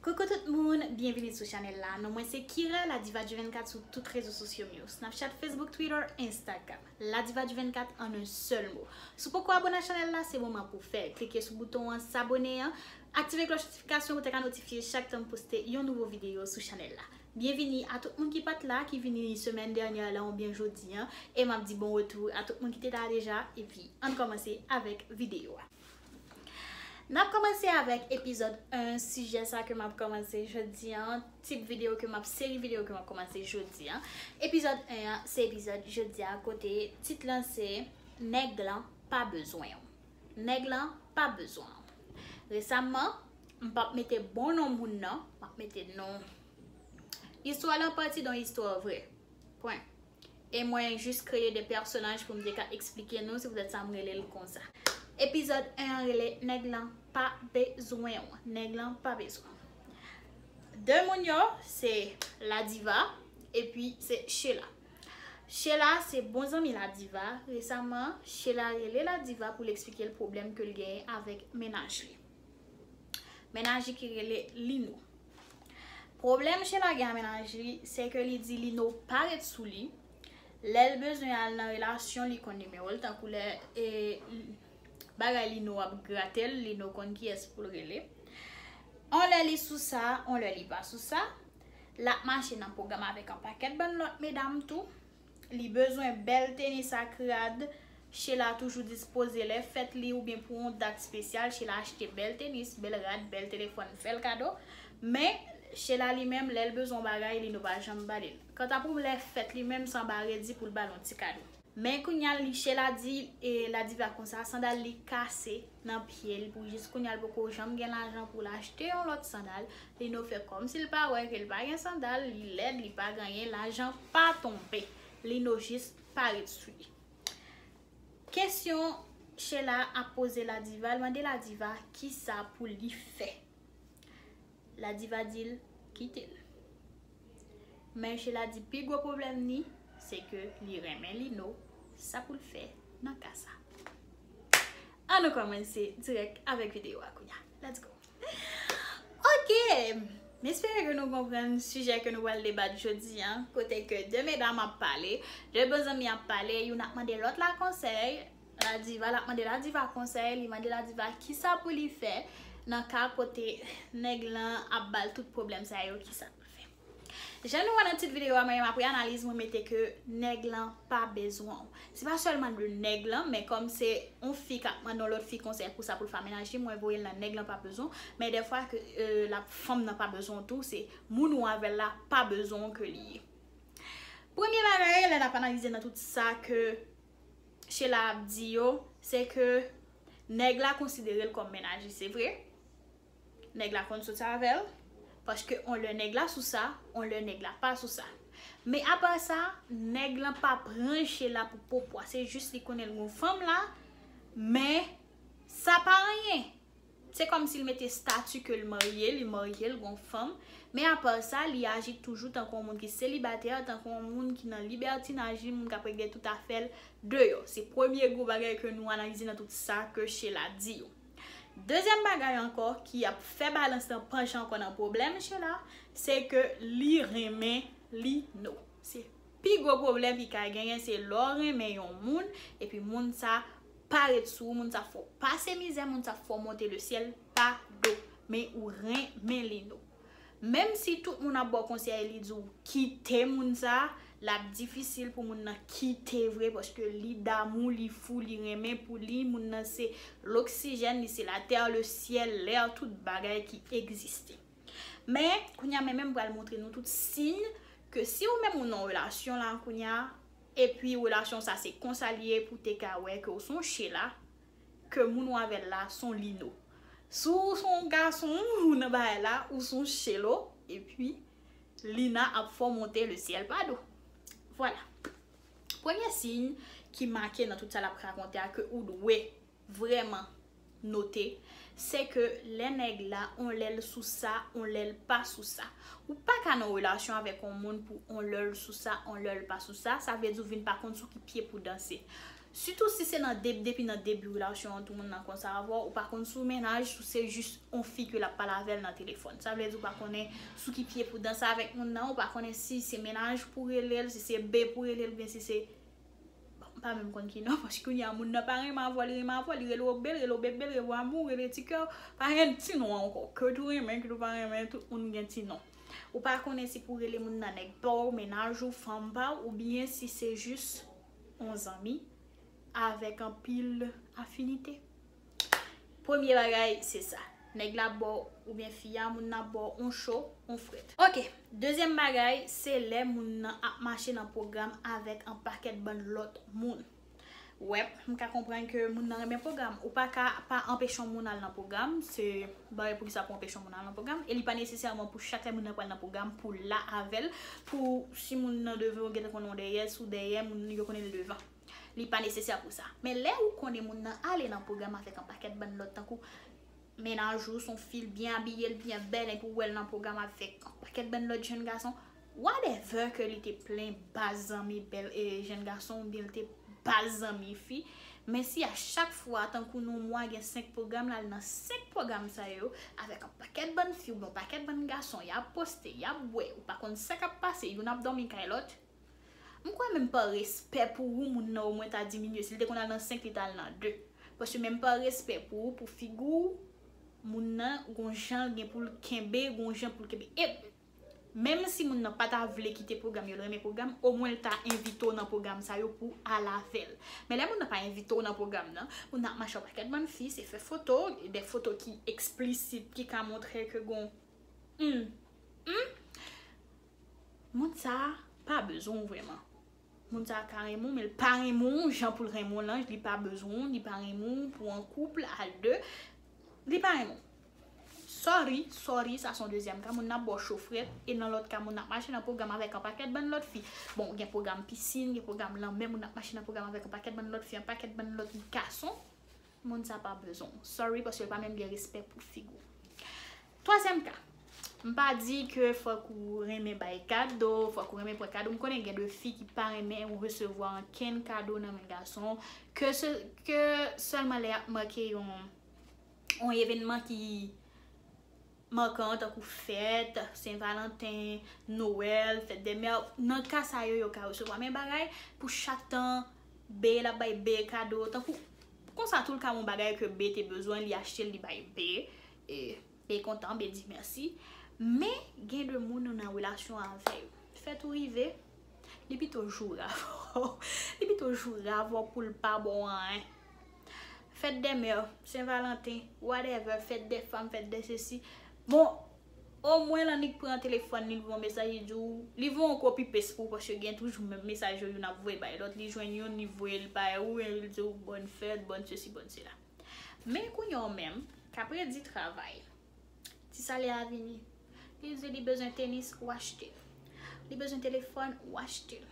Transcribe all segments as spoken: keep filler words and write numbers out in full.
Koukou tout moun, byenvini sou chanèl la. Non mwen se Kira, La Diva du vennkat sou tout rezo sosyo m yo. Snapchat, Facebook, Twitter, Instagram. La Diva du vennkat an un sèl mo. Si w poko abone a chanèl la, se moman pou w fè l. Klike sou bouton an sabone an, aktive klòch notifikasyon pou w te ka notifye chak tan m poste yon nouvo videyo sou chanèl la. Byenvini a tout moun ki pa t la, ki vini semèn dènyè la oubyen jodi an. E m ap di bon retou a tout moun ki te la deja. Epi, ann kòmanse avèk videyo a. N ap kòmanse avèk epizòd en, sijè sa ke m ap kòmanse jodi an, tip videyo ke m ap, seri videyo ke m ap kòmanse jodi an. Epizòd en an, se epizòd jodi a, kote tit lan se Nèg lan pa bezwen w. Nèg lan pa bezwen w. Resaman, m p ap mete bon non moun nan, m ap mete non. Istwa lan pati de yon istwa vrè. Pwen. E mwen jis kreye de pèsonaj pou m te ka eksplike nou, se poutèt sa m rele l konsa. Epizòd en an rele Nèg lan pa bezwen w. Nèg lan pa bezwen w. De moun yo, se La Diva, epi se Sheila. Sheila se bon zanmi La Diva. Resaman, Sheila rele La Diva pou l eksplike l pwoblèm ke l genyen avèk mennaj li. Mennaj li ki rele Lino. Pwoblèm Sheila gen a mennaj li, se ke li di Lino pa ret sou li. Lè l bezwen al nan relasyon, li konn nimewo l, tankou lè, e, bagay Lino ap grate l, Lino konn kiyès pou l rele. Anlè li sou sa, anlè li pa sou sa. L ap mache nan pwogram avèk yon pakèt bann lòt medam tou. Li bezwen bèl tenis ak rad. Sheila toujou dispoze lè fèt li oubyen pou yon dat espesyal. Sheila achte bèl tenis, bèl rad, bèl telefòn, fè l kado. Men, Sheila li menm, lè l bezwen yon bagay, Lino pa janm ba li l. Kanta pou lè fèt li menm, se anba redi pou l ba l yon ti kado. Men kounye a, li, Sheila di, e, La Diva konsa, sandal li kase nan pye l pou jis kounye a, l poko janm gen lajan pou l achte yon lòt sandal. Lino fè kòmsi l pa wè ke l pa gen sandal, li lèd, li pa gen anyen, lajan pa tonbe. Lino jis pa ret sou li. Kesyon Sheila ap poze La Diva, l mande La Diva kisa pou li fè. La Diva di l kite l. Men Sheila di pi gwo pwoblèm li, se ke li renmen Lino, sa pou l fè nan ka sa. Ann nou kòmanse dirèk avèk videyo a kounye a. Let's go! Ok! M espere ke nou konprann sijè ke nou pral debat jodi an, kote ke de medam ap pale, de bon zanmi ap pale, youn ap mande lòt la konsèy, La Diva, l ap mande La Diva konsèy, li mande La Diva kisa pou li fè nan ka kote nèg lan ap ba l tout pwoblèm sa yo, kisa pou l fè. Jan nou wè nan tit videyo a, mwen menm apre analiz, mwen mete ke nèg lan pa bezwen w. Se pa sèlman de nèg lan, men kòm se yon fi k ap mande yon lòt fi konsèy pou sa pou l fè mennaj li, mwen voye l nan nèg lan pa bezwen w. Men dèfwa ke, e, l ap, fanm nan pa bezwen w tou, se moun ou avè l la pa bezwen w ke li ye. Premye bagay, lè n ap analize nan tout sa ke Sheila ap di yo, se ke nèg la konsidere l kòm mennaj li, se vre. Nèg la konn soti avè l, paske on lè nèg la sou sa, on lè nèg la pa sou sa. Men apa sa, nèg lan pa pran Sheila pou popwa, se jis li konnen l gon fanm la, men sa pa anyen. Se kòmsi l mete stati ke l marye, li marye, l gon fanm. Men apa sa, li aji toujou tankou yon moun ki selibatè, tankou yon moun ki nan libètinaj li, moun k ap regle tout afè l deyò. Se premye gwo bagay ke nou analize nan tout sa ke Sheila di yo. Dezyèm bagay ankò ki ap fè balans lan panche ankò nan pwoblèm Sheila, se ke li renmen Lino. Se pi gwo pwoblèm ki ka genyen, se lè w renmen yon moun, epi moun sa pa ret sou ou, moun sa fè w pase mizè, moun sa fè w monte le syèl pa do. Men ou renmen Lino. Menm si tout moun ap ba w konsèy, li di w kite moun sa, l ap difisil pou moun nan kite vre, paske li damou, li fou, li renmen pou li, moun nan se loksijèn, li se latè, le syèl, lè, tout bagay ki egziste. Men, kounye a, mwen menm pral montre nou tout siy ke si ou menm ou nan relasyon la, kounye a, epi relasyon sa se konsa li ye, pou te ka wè ke ou se yon Sheila, ke moun ou avè l la se yon Lino. Si ou se yon gason, ou nan bagay la, ou se yon Shelo, epi Lina ap fè w monte le syèl pa do. Vwala. Premye siy ki make nan tout sa l ap rakonte a ke ou dwe vrèman note, se ke lè nèg la, on lè l sou sa, on lè l pa sou sa. Ou pa ka nan relasyon avèk on moun pou on lè l sou sa, on lè l pa sou sa, sa vle di ou vin pa konn sou ki pye pou danse. Sitou si se nan debi, depi nan debi relasyon an tou moun nan konsa avè w, ou pa konn si w mennaj, si w se jis yon fi ke l ap pale avè l nan telefòn. Sa vle di ou pa konnen si w ki pye pou danse avèk moun nan, ou pa konnen si se mennaj pou rele l, si se be pou rele l, oubyen si se, bon, m pa menm konn ki non, paske kounye a moun nan pa renmen avè w, li renmen avè w, li rele w be, li rele w bebe, li rele w amou, li rele ti kè, pa gen ti non ankò, ke w renmen, ke w pa renmen, tout moun gen ti non. Ou pa konnen si pou rele moun nan nèg pa w, mennaj ou, fanm pa w, oubyen si se jis yon zanmi avèk anpil afinite. Premye bagay, se sa. Nèg la ba w, oubyen fi a, moun nan ba w on cho, on frèt. Ok, dezyèm bagay, se lè moun nan ap mache nan pwogram avèk an pakèt bann lòt moun. Wè, m ka konprann ke moun nan renmen pwogram. Ou pa ka pa anpeche yon moun al nan pwogram, se bagay poukisa pou anpeche yon moun al nan pwogram. E li pa nesesèman pou chak lè moun nan pral nan pwogram pou l la avè l, pou si moun nan devan ou gentan konnen w dèyè, si w dèyè, moun yo konnen l devan. Li pa nesesè pou sa. Men lè ou konnen moun nan ale nan pwogram avèk an pakèt bann lòt tankou mennaj ou, se yon fi, l byen abiye, l byen bèl, epi w wè l nan pwogram avèk yon pakèt bann lòt jèn gason, whatever ke li te plen baz zanmi bèl e jèn gason, oubyen l te baz zanmi fi, men si a chak fwa, tankou nan yon mwa, gen senk pwogram, l al nan senk pwogram sa yo, avèk yon pakèt bann fi oubyen yon pakèt bann gason, y ap poste, y ap bwè, ou pa konn sa k ap pase, youn ap dòmi kay lòt, m kwè menm pa respè pou ou, moun nan omwen ta diminye. Si l te konn al nan senk, li t al nan de. Paske menm pa respè pou ou, pou figi w, moun nan gon jan l gen pou l kenbe, gon jan pou l kenbe. E menm si moun nan pa ta vle kite pwogram yo, l renmen pwogram, omwen l ta envite w nan pwogram sa yo pou w al avè l. Men lè moun nan pa envite w nan pwogram nan, moun nan ap mache yon pakèt bann fi, se fè foto, de foto ki eksplisit, ki ka montre ke gon, hmm, hmm, moun sa a pa bezwen w vrèman. Moun sa a ka renmen w, men l pa renmen w jan pou l renmen w lan, li pa bezwen w, li pa renmen w pou an koup, a de, li pa renmen w. Sorry, sorry, sa se yon dezyèm ka, moun nan ap ba w cho frèt, e nan lòt ka, moun nan ap mache nan pwogram avèk an pakèt bann lòt fi. Bon, gen pwogram pisin, gen pwogram lanmè, moun nan ap mache nan pwogram avèk an pakèt bann lòt fi, an pakèt bann lòt gason. Moun sa pa bezwen w. Sorry, paske l pa menm gen respè pou figi w. Twazyèm ka. M pa di ke fòk ou renmen bay kado, fòk ou renmen pran kado. M konnen gen de fi ki pa renmen ou resevwa ankenn kado nan men gason. Ke se, ke sèlman lè y ap make yon, yon evènman ki makan, tankou fèt, Sen Valanten, Nwèl, fèt dè mè. Nan ka sa yo, yo ka resevwa. Men bagay pou chak tan, be l ap bay be kado. Tankou, konsa tou l ka yon bagay ke be te bezwen, li achte l, li bay be. E be kontan, be di mèsi. Men, gen de moun ou nan relasyon avè yo. Fèt ou rive, li pito joure avè w. Li pito joure avè w pou l pa ba w anyen. Fèt dè mè, Sen Valanten, whatever, fèt dè fanm, fèt dè sesi. Bon, omwen l annik pran telefòn li, li voye yon mesaj, li di w, li voye yon copy paste pou ou, paske gen toujou menm mesaj yo, youn ap voye bay lòt, li jwenn youn, li voye l bay ou, e li di w bòn fèt, bòn sesi, bòn sela. Men kounye a w menm, k ap redi travay, ti salè a vini. Li di li bezwen tenis, ou achte l. Li bezwen telefòn, ou achte l.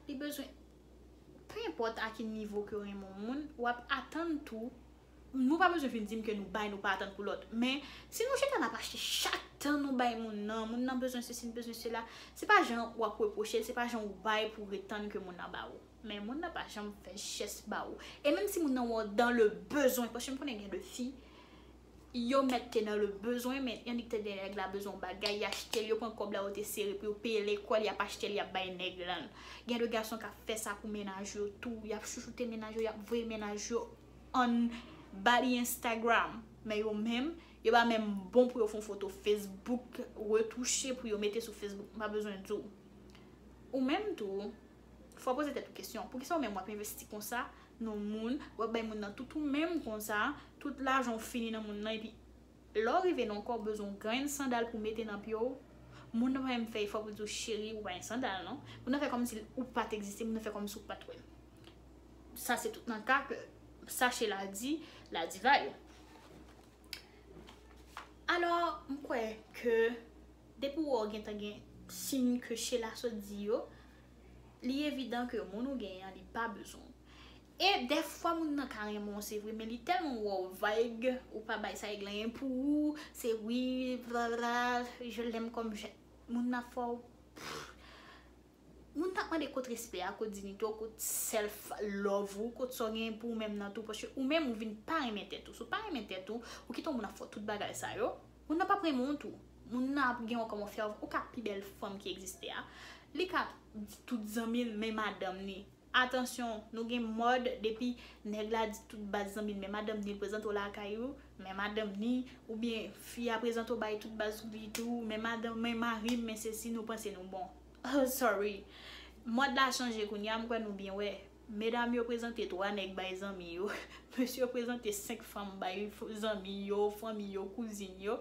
Li bezwen, pe enpòt a ki nivo ke w renmen yon moun, w ap atann tou. Nou pa bezwen vin di m ke nou bay, nou pa atann pou lòt. Men, si nou chita n ap achte chak tan nou bay moun nan, moun nan bezwen sesi, li bezwen sela, se pa jan w ap repwoche l, se pa jan w bay pou w ret tann ke moun nan ba ou. Men moun nan pa janm fè jès ba ou. E menm si moun nan wè w dans le besoin, paske m konnen gen de fi, yo mèt te dans le besoin, men y annik tande nèg la bezwen yon bagay, y achte l, yo pran kòb la, yo te sere pou yo peye lekòl, y ap achte l, y ap bay nèg lan l. Gen de gason k ap fè sa pou mennaj yo tou, y ap chouchoute mennaj yo, y ap voye mennaj yo anba Instagram. Men yo menm, yo pa menm bon pou yo fè yon foto Facebook, retouche pou yo mete sou Facebook, m pa bezwen di w. Ou menm tou, fò w poze tèt ou kesyon, poukisa ou menm w ap envesti konsa nan moun, w ap bay moun nan tout ou menm konsa, tout lajan w fini nan moun nan, epi lè w rive nan yon kò, w bezwen yon grenn sandal pou w mete nan pye w, moun nan pa menm fè efò pou di w, cheri, ou pa gen sandal non. Moun nan fè kòmsi ou pa t egziste, moun nan fè kòmsi ou pa t wè l. Sa se tout nan ka ke sa Sheila di, la diva yo. Alò, m kwè ke depi w wè w gentan gen siy ke Sheila sot di yo, li evidan ke moun ou genyen an, li pa bezwen w. E dèfwa moun nan ka renmen w, se vre, men li tèlman wè w vague, ou pa bay sa èg lan, pou ou, se wi, vla, vla, je l'aime comme je, moun nan fè w, pff, Moun t ap mande kot respè a, kot diyite w, kot self love ou, kot sa w gen pou ou menm nan tou, paske ou menm ou vin pa renmen tèt ou. Si w pa renmen tèt ou, ou kite yon moun ap fè w tout bagay sa yo, moun nan p ap renmen w tou. Moun nan ap gen w kòm yon fèv, ou ka pi bèl fanm ki egziste a. Li ka di tout zanmi l, men madanm ni. Atansyon, nou gen mòd depi nèg la di tout baz zanmi l, men madanm ni l prezante w lakay ou, men madanm ni, oubyen fi a prezante w bay tout baz li tou, men madanm, men mari m, men sesi, nou panse nou bon. Oh, sorry. Mòd la chanje kounye a, m kwè nou byen wè. Medam yo prezante twa nèg bay zanmi yo. Mesye yo prezante senk fanm bay f- zanmi yo, fanmi yo, kouzin yo.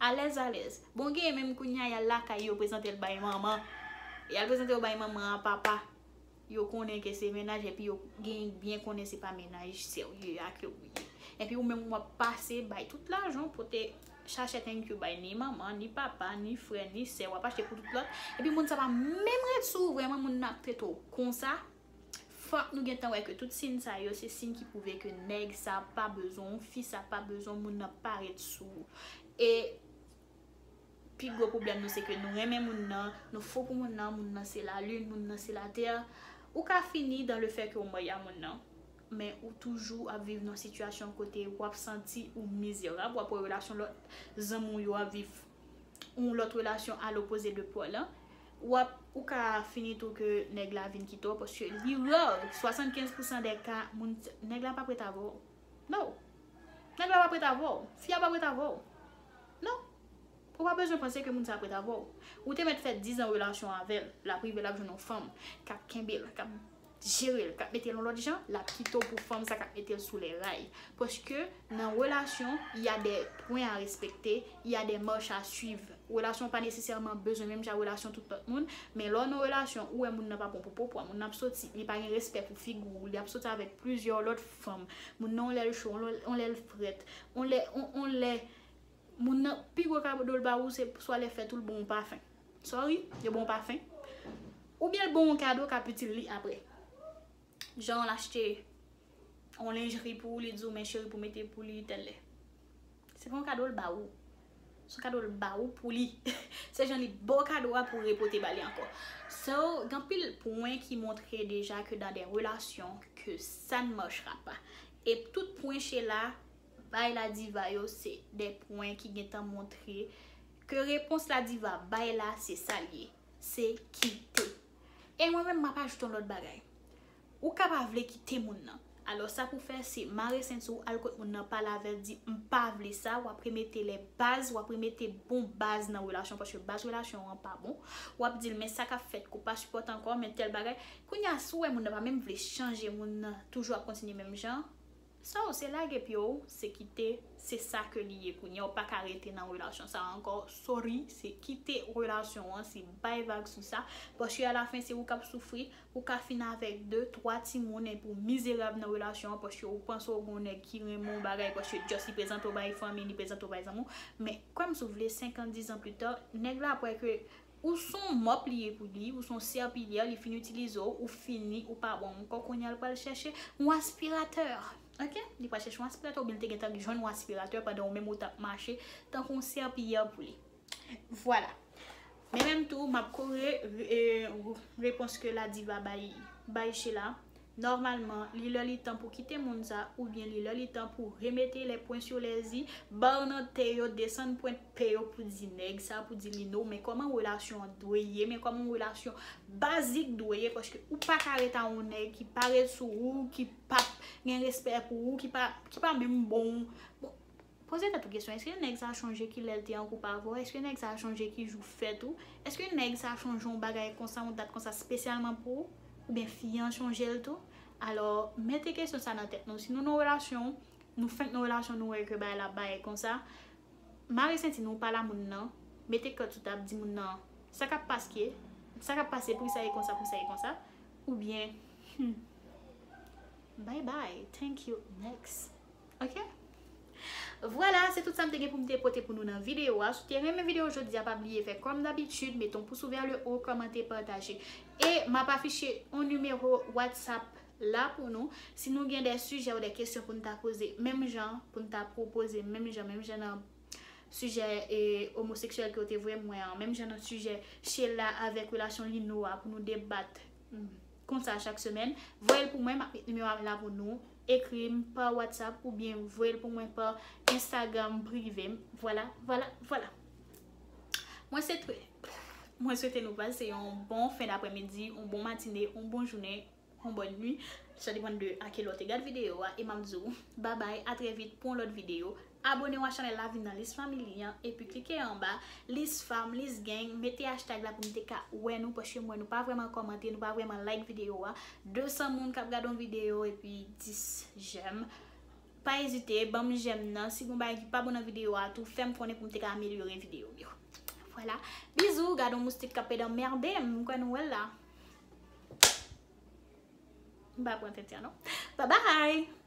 Alèz, alèz. Bon, genyen menm kounye a, y al lakay yo, prezante l bay manman. Y al prezante yo bay manman an, papa. Yo konnen ke se mennaj, epi yo gen byen konnen se pa mennaj serye a ke ou ye. Epi ou menm w ap pase bay tout lajan w pote chache thank you bay ni manman, ni papa, ni frè, ni sè, w ap achte pou tout lòt. Epi moun sa pa menm ret sou ou, vrèman moun nan ap trete w konsa. Fòk nou gentan wè ke tout siy sa yo se siy ki pwouve ke nèg sa pa bezwen w, fi sa pa bezwen w, moun nan pa ret sou ou. E pi gwo pwoblèm nou se ke nou renmen moun nan, nou fou pou moun nan, moun nan se lalin, moun nan se latè. Ou ka fini dans le fait ke w marye a moun nan, men ou toujou ap viv nan sitiyasyon kote w ap santi ou mizerab, w ap wè relasyon lòt zanmi w yo ap viv yon lòt relasyon a lopoze de pòl lan. W ap, ou ka fini tou ke nèg la vin kite w paske li rare, swasannkenz pousan de ka, moun, nèg la p ap ret avè w. No. Nèg la p ap ret avè w. Fi a p ap ret avè w. No. Ou pa bezwen panse ke moun sa ap ret avè w. Ou te mèt fè dizan relasyon avè l. L ap rive, l ap jwenn yon fanm k ap kenbe l, k ap jere l, k ap mete l yon lòt jan, l ap kite w pou fanm sa k ap mete l sou lè ray. Paske nan relasyon, y a des points à respecter, y a des marches à suivre. Relasyon pa nesesèman bezwen menm jan relasyon tout lòt moun, men lè w nan relasyon, ou wè moun nan pa bon pou popo a, moun nan ap soti, li pa gen respè pou figi w, li ap soti avèk plizyè lòt fanm, moun nan yon lè l cho, yon lè l frèt, yon lè, yon, yon lè, moun nan, pi gwo kado l ba ou, se swa lè fèt ou l bon w pafen. Sorry, yo bon w pafen. Oubyen l bon w kado k ap itil li apre. Jan l achte yon lenjri pou ou, li di w, men cheri, pou mete pou li tèl lè. Se pa yon kado l ba ou. Se yon kado l ba ou pou li. Se jan li ba w kado a pou w repote ba li ankò. So, gen anpil pwen ki montre deja ke dans des relations que ça ne marchera pas. E tout pwen chela bay la diva yo se de pwen ki gentan montre ke repons la diva bay la se sa l ye. Se kite. E mwen menm m ap ajoute yon lòt bagay. Ou ka pa vle kite moun nan. Alò sa pou fè se mare senti w, al kot moun nan pale avè l, di m pa vle sa, w ap remete lè baz, w ap remete bon baz nan relasyon paske baz relasyon an pa bon. W ap di l men sa k ap fèt ke w pa sipòte ankò, men tèl bagay. Kounye a si w wè moun nan pa menm vle chanje, moun nan toujou ap kontinye menm jan, so se lage pye w, se kite, se sa ke li ye kounye a, w pa ka rete nan relasyon sa ankò, sorry, se kite relasyon an, se bay vag sou sa, paske alafen se ou k ap soufri, ou ka fin avèk de, twa timoun epi w mizerab nan relasyon an paske ou panse w gen yon nèg ki renmen w bagay paske just li prezante w bay fanmi, li prezante w bay zanmi w. Men kòm si w vle senk an, diz an pita, nèg la ap wè ke ou se yon mòp li ye pou li, ou se yon sèpilyè, li fin itilize w, ou fini, ou pa bon ankò, kounye a l pral chèche yon aspiratè. Ok? Li pral chèche yon aspiratè, oubyen li te gentan jwenn yon aspiratè pandan ou menm ou t ap mache tankou yon sèpilyè pou li. Vwala. Men menm tou, m ap kore e, repons ke la diva bay, bay Sheila. Nòmalman, li lè li tan pou kite moun sa, oubyen li lè li tan pou remete les points sur les i, ba nan tè yo, desann pwent pè yo pou di nèg sa, pou di li no, men kòman relasyon an dwe ye, men kòman relasyon bazik dwe ye, paske ou pa ka ret a yon nèg ki pa ret sou ou, ki pa gen respè pou ou, ki pa, ki pa menm bon. Bon, poze tèt ou kesyon, èske nèg sa chonje kilè l te an koup avè w? Èske nèg sa chonje ki jou fèt ou? Èske nèg sa chonje yon bagay konsa, yon dat konsa espesyalman pou ou? Oubyen fi an chonje l tou? Alò, mete kesyon sa nan tèt nou. Si nou nan relasyon, nou fenk nan relasyon, nou wè ke bagay la bay konsa, mare senti nou, pale a moun nan, mete kòd sou tab, di moun nan sa k ap paske, sa k ap pase, poukisa e konsa, poukisa e konsa, oubyen, hmm, bye bye, thank you, next. Ok? Vwala, se tout sa m te gen pou m te pote pou nou nan videyo a. Si w te renmen videyo jodi a, pa bliye fè kòm dabitid, mete yon pous ou vè le o, kòmante, pataje. E m ap afiche yon nimewo WhatsApp la pou nou. Si nou gen de sijè ou de kesyon pou n ta poze menm jan, pou n ta pwopoze menm jan, menm jan nan sijè e omoseksyèl ke w te voye mwen an, menm jan nan sijè Sheila avèk relasyon Lino a pou nou debat, hmm, konsa chak semèn, voye l pou mwen, m ap met nimewo a la pou nou, ekri m pa WhatsApp oubyen voye l pou mwen pa Instagram prive m. Vwala, vwala, vwala. Mwen se tre, mwen swete nou pase yon bon fen daprèmidi, yon bon matine, yon bon jounen, yon bòn nwi. Sa depann de a kilè w te gad videyo a. E m ap di w, babay, a trè vit pou yon lòt videyo. Abone w a chanèl la, vin nan lis family an, epi klike anba, lis fam, lis gang, mete hashtag la pou m te ka wè nou, paske m wè nou pa vrèman kòmante, nou pa vrèman like videyo a. De san moun k ap gade yon videyo, epi dis jèm. Pa ezite, ban m jèm nan. Si gon bagay ki pa bon nan videyo a, tou fè m konnen pou m te ka amelyore videyo m yo. Vwala. Bizou, gade yon moustik k ap pede anmède m, m kwè nou wè l la. M pa pran tenten an, non. Bye bye!